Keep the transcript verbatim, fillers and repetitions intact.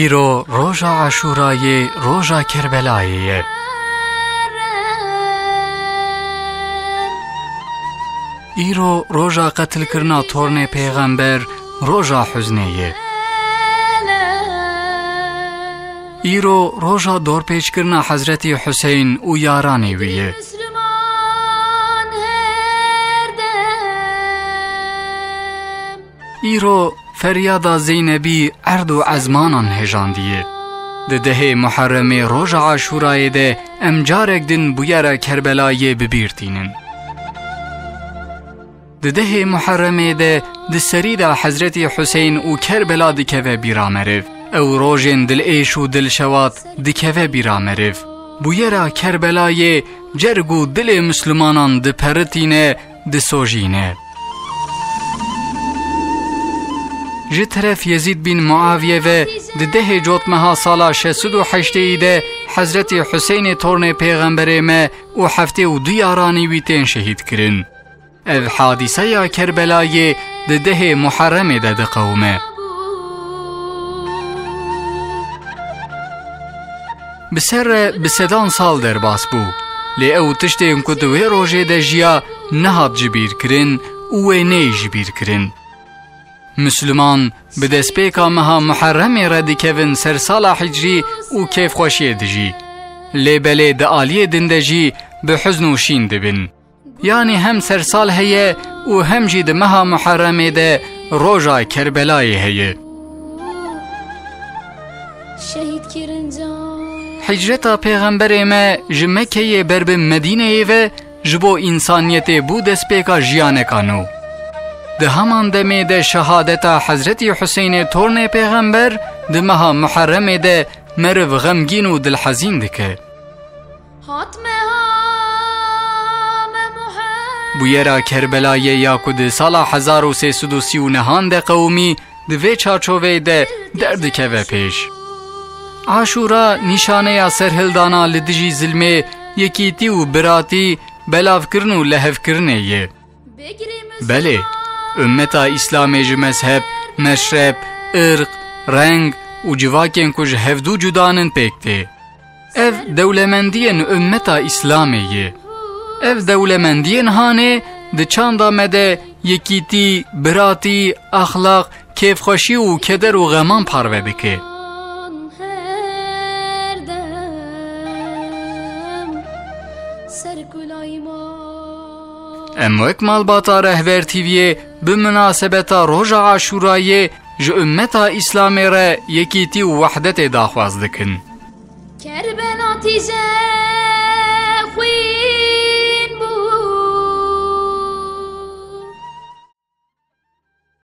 Îro roja Aşûrayê, roja Kerbelayê ye. Îro roja qetilkirina tornê pêxember, roja huznê ye. Îro roja dorpêçkirina Hezretî Huseyn û yaranê wî ye. Îro feryada Zeynebî erd û ezmanan hêjandiye. Di dehê Muharremê roja Aşûrayê de em carek din bûyera Kerbelayê bi bîr tînin. Di dehê Muharremê de di serî de Hezretî Huseyn û Kerbela dikeve bîra meriv. Ew rojên dilêş û dilşewat dikeve bîra meriv. Bûyera Kerbelayê cerg û dilê Mislimanan diperitîne, disojîne. Ji teref Yezîd bin Muaviye ve di dehê cotmeha sala şeş sed û heştê de Hezretî Huseynê tornê Pêxemberê me û heftê û du yaranî wî tên şehîd kirin. Ev hadîseya Kerbelayê di dehê Muharremê de diqewime. Bi ser re bi sedan sal derbas bû. Lê ew tiştên ku di wê rojê de jiya nehat ji bîr kirin û wê neyê ji bîr kirin. Misliman bi destpêka meha Muharremê re dikevin ser sala Hicrî û kêfxweşiyê dijî. Lê belê di aliyê din de jî bi huzn û şîn dibin. Yanî hem sersal heye û hem jî di meha Muharremê de roja Kerbelayê heye. Şehîd kirin can. Hicreta Pêxemberê me ji Mekkeyê ber bi Medîneyê ve ji bo însaniyetê bû destpêka jiyaneka nû. Di heman demê de şehadeta Hezretî Huseynê tornê Pêxember di meha Muharremê de meriv xemgîn û dilhezîn dike. Hat meha me Muhammed. Bûyera Kerbelayê ya ku di sala hezar û sê sed û sî û nehan de qewimî, di vê çarçoveyê de derdikeve pêş. Aşûra nîşaneya serhildana li dijî zilmê, yekîtî û biratî, belavkirin û lehevkirinê ye. Belê, ummeta Îslamê ji mezheb, meşreb, irq, reng û civakên ku ji hevdû cuda nin pêk tê. Ev dewlemendiyên ummeta Îslamê ye. Ev dewlemendiyên hanê di çanda me de yekîtî, biratî, exlaq, kêfxweşî û keder û xeman parve dike. Em wek malbata Rehber T V'yê bi minasebeta roja Aşûrayê ji ummeta Îslamê re yekîtî û wehdetê daxwaz dikin. Kerbela tîje